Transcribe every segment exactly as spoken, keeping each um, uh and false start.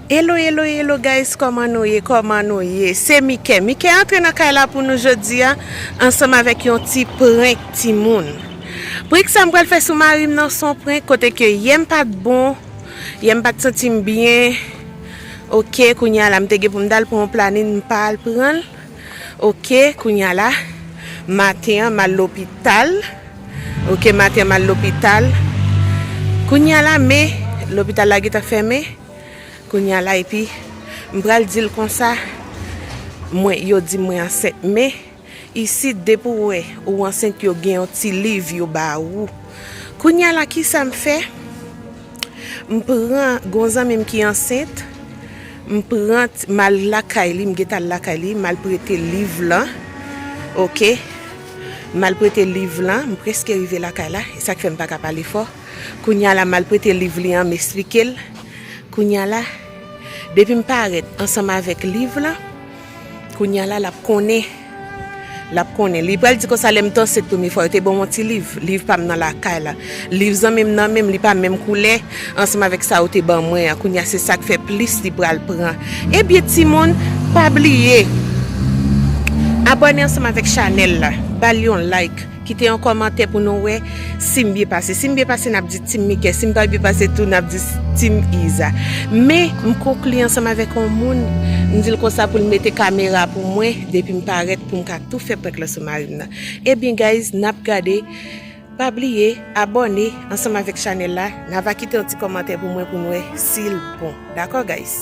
Hello, hello, hello guys, kòman nou ye? Kòman nou ye? Se Mike. Mike antre nan kay la pou nou jodi a, ansanm avèk yon ti prank timoun. Prank sa m pral fè sou mari m nan se yon prank kote ke yè m pa t bon, yè m pa t santi m byen. Oke, kounye a la m te gen pou m t al pran yon planin, m pa al pran l. Oke, kounye a la, maten an m al lopital. Oke, maten an m al lopital. Kounye a la, men lopital la gentan fèmen. Kounye a la, epi m pral di l konsa, mwen, yo di mwen ansent. Men isit, depi w wè ou ansent, yo gen yon ti liv yo ba ou. Kounye a la, kisa m fè? M pran, gon zanmi m ki ansent, m pran, m al lakay li, m gentan al lakay li, m al prete liv lan. Oke. M al prete liv lan, m prèske rive lakay la, e sa k fè m pa ka pale fò. Kounye a la, m al prete liv li an, m esplike l. Kounye a la, depi m parèt ansanm avèk liv lan, kounye a la, l ap konnen. L ap konnen. Li pral di konsa, lè m t ansent premye fwa, yo te ban m yon ti liv. Liv pa m nan lakay la. Liv zanmi m nan men m, li pa menm koulè ansanm avèk sa yo te ban mwen an. Kounye a, se sa k fè plis li pral pran. Ebyen, timoun, pa bliye abòne ansanm avèk chanèl la. Ba l yon like. Kite yon kòmantè pou nou wè si m byen pase. Si m byen pase, n ap di Team Mike. Si m pa byen pase tou, n ap di Team Iza. Men, m konkli ansanm avèk yon moun. M di l konsa pou l mete kamera pou mwen. Depi m parèt, pou m ka tou fè prank lan sou mari m nan. Ebyen, guys, n ap gade. Pa bliye, abòne ansanm avèk chanèl la. N a va kite yon ti kòmantè pou mwen pou n wè si l bon. Dakò, guys?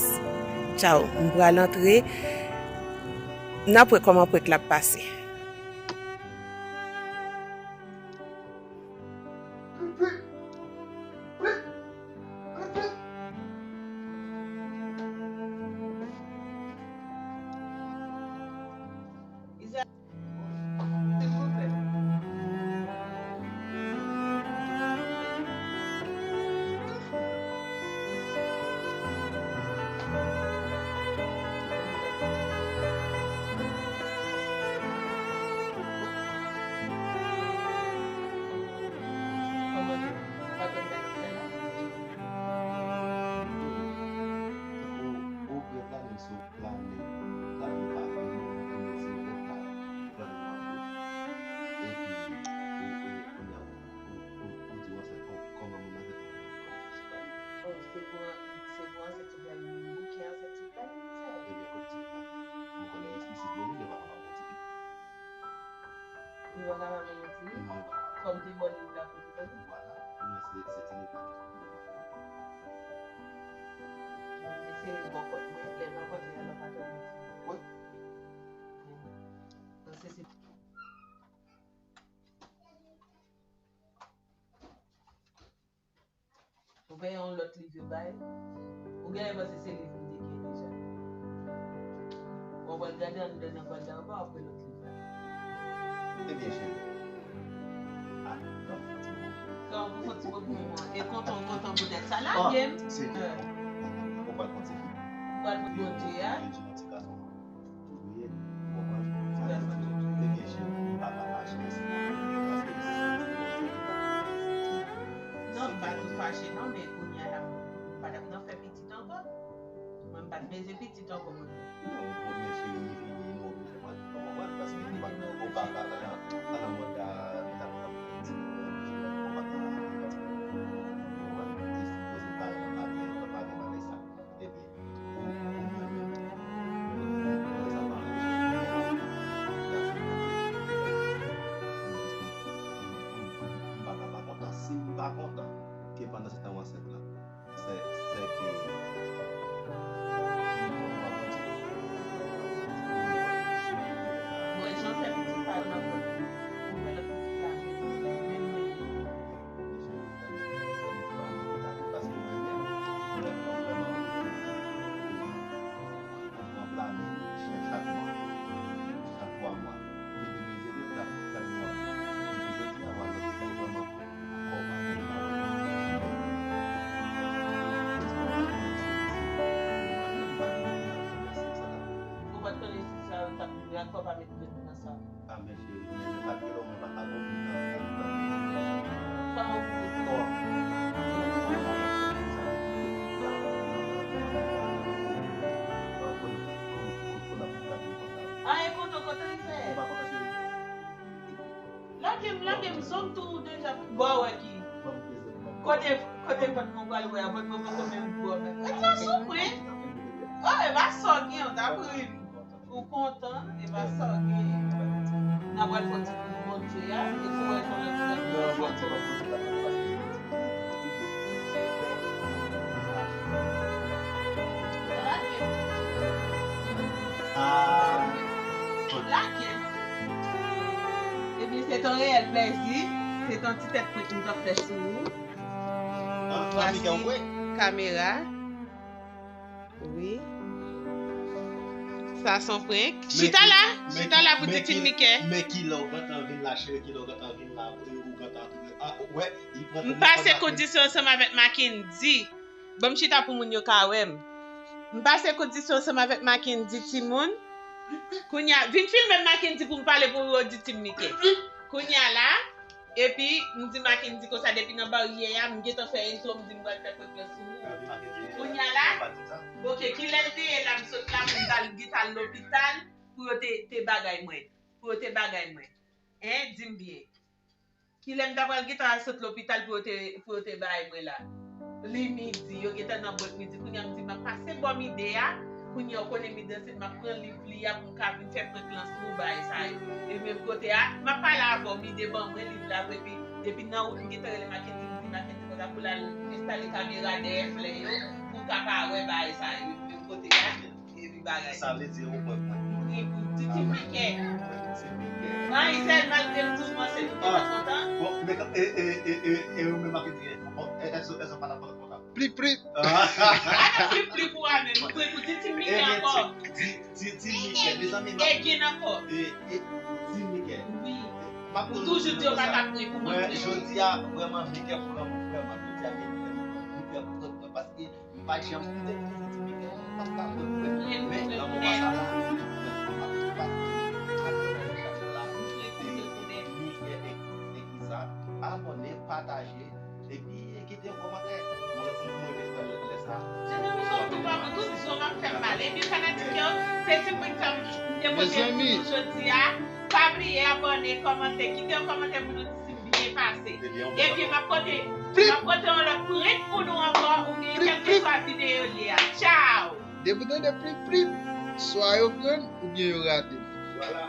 Tchao. M pral antre. N ap wè kòman prank la ap pase. Ou, ou prèt la, menm si w plane, plane w pa fini, ou konnen se ou k ap plane w ap fè. Epi, ou, ou, kounye a, ou, ou, ou di w ansent, kò-, kòman moun nan fè? Kòman sa se pale? Oh, se pou an-, se pou ansent sou plane, moun ki ansent sou plane, sa. Ebyen, kot ti la? M konnen isit, isit, men li pa kapab fè ti pitit. Li pa ka pa menm yon ti liv? Non, li pa ka. Kòm te bò liv la pou li tande? Vwala. Pou mwen, se, se ti liv la ki fè pou li. Mwen eseye bò kòt mwen, lè m ap antre, lè m ap atann yon ti liv. Wi. Paske se Ou fè yon lòt liv yo bay. Ou genlè panse se liv li te gen deja. Ou pral gade anndan nan bwat la, ou pa wè lòt liv la. Ebyen, cheri. Ah, non, fè yon ti mo. Fè yon, fè yon ti mo pou mwen. E kontan, kontan poutèt sa. Lage m. Ah, se, ou pral konti. Ou pral konti Bondye a. Ou di yon ti gason. Ou bliye, ou konprann? Sa vle di, ebyen, cheri, m pa ka fache, se mwen menm ki fache, se, se, se, non, m pa tou fache, non, men kounye a la, m pa t ap nan fè pitit ankò. Mwen, m pa t bezwen pitit ankò, mwen. Non, ou konnen, cheri, li vini, nou oblije pran tan, ou konprann? Paske ou pa, ou pa ka nan, nan mòd la, nan, nan, ou pa ka, ou konprann? Li sipoze pa, pa gen, pa gen bagay sa. Ebyen, pou, pou mwen menm, mwen sa pa anpeche mwen pa kontan. Gason pa di, mwen jis, m, m, m, m pa ka pa kontan. Si m pa kontan, ke pandan se tan w ansent lan, se, se ke, m pa kontan. Mwen, jan fè pitit pa nan kò m, mwen fè lòt pitit la, men mwen, ou pa t konnen si sa yo t ap vin ak fò pa met dwèt nan sa. Ah, men cheri, men mwen pa t gen lè, mwen pa t ap oblije nan, nan, nan. Kòman w bliye? Oh. Sa vle di ke, sa vle di ke, sa vle di ke, Lage m, lage m, zòm tou deja. Bon, wè ki. Kote, kote vant mwen pral wè a, vant mwen poko menm gwo menm. Mwen te sou mwen. Oh, e pa sa w gen, w t ap ri m. Ou kontan, e pa sa w gen. N a pral fè ti kou Bondye a, e pou wè jan lòt ti nèg yo fè ti. Ebyen, se t on reyèl plèzi. Se t on ti tèt prank m t ap fè sou ou. Vwasi kamera. Wi. Sa s on prank. Chita la. Chita la pou di Team Mickey. Men kilè w gentan vin la, cheri, kilè w gentan vin la, ou gentan antre. Ah, wè, li pran tan. M pase kondisyon ansanm avèk Mackendy. Ban m chita pou moun yo ka wè m. M pase kondisyon ansanm avèk Mackendy, timoun. Kounye a, vin filme m, Mackendy, pou m pale pou yo di Team Mickey. Kounye a la, epi m di Mackendy konsa, depi nan baryè a, m gentan fè entwo, m di m pral fè prank lan sou ou. Kounye a la, oke, kilè l te ye la, m sot la, pou m t al gentan al lopital, pou yo te, te bagay mwen. Pou yo te bagay mwen. Hein, di m byen. Kilè m ta pral gentan al sot lopital pou yo te, pou yo te bay mwen la? Li midi, yo gentan nan brèk midi. Kounye a m di, m ap pase bò midi a. Kounye a, ou konnen midi an, se m ap pran liv li a pou m ka vin fè prank lan sou bagay sa yo. E menm kote a, m ap pale avè w, midi ban mwen liv la, epi, epi nan wout, m gentan rele Mackendy, m di Mackendy konsa pou l al enstale kamera dèyè flè yo, pou m ka pa wè bagay sa yo. Menm kote a, epi bagay. Sa vle di ou pran mwen. Wi, pou di ti pikè. Ti pikè. Manizèl, malgre m dousman, se nou ki pa kontan. Bon, men e, e, e, e, e, ou menm ak di, bon, e, èske, èske pa ta kontan kontan? Plip, plip. Ah, plip, plip ou a menm. Ou pou di ti pikè ankò. Ti, ti, ti pikè, mezanmi. E gen ankò. E, e, ti pikè. Wi. Ou toujou di yo pa ta pran pou mwen. Jodi a, vrèman, pikè pou mwen, vrèman, jodi a, pikè pou mwen, paske m pa janm kite l, m pa ka pran l. Men nan moman sa la, m ap pati atè nan chanèl la. Li fè e ki sa, abòne, pataje, epi kite yon kòmantè. Mwen, mwen renmen fè lè sa. Se nan nou sòt tou pa mwen, tout zon ap fè m mal. Epi fanatik yo, se ti prank sa m te pote pou nou jodi a. Pa bliye abòne, kòmante, kite yon kòmantè pou nou di si m byen pase. Epi m ap pote, m ap pote yon lòt prank pou nou ankò, oubyen kèlkeswa videyo l ye a. Tchaw! Depi w tande plip plip, swa yo pran l, oubyen yo rate l. Vwala.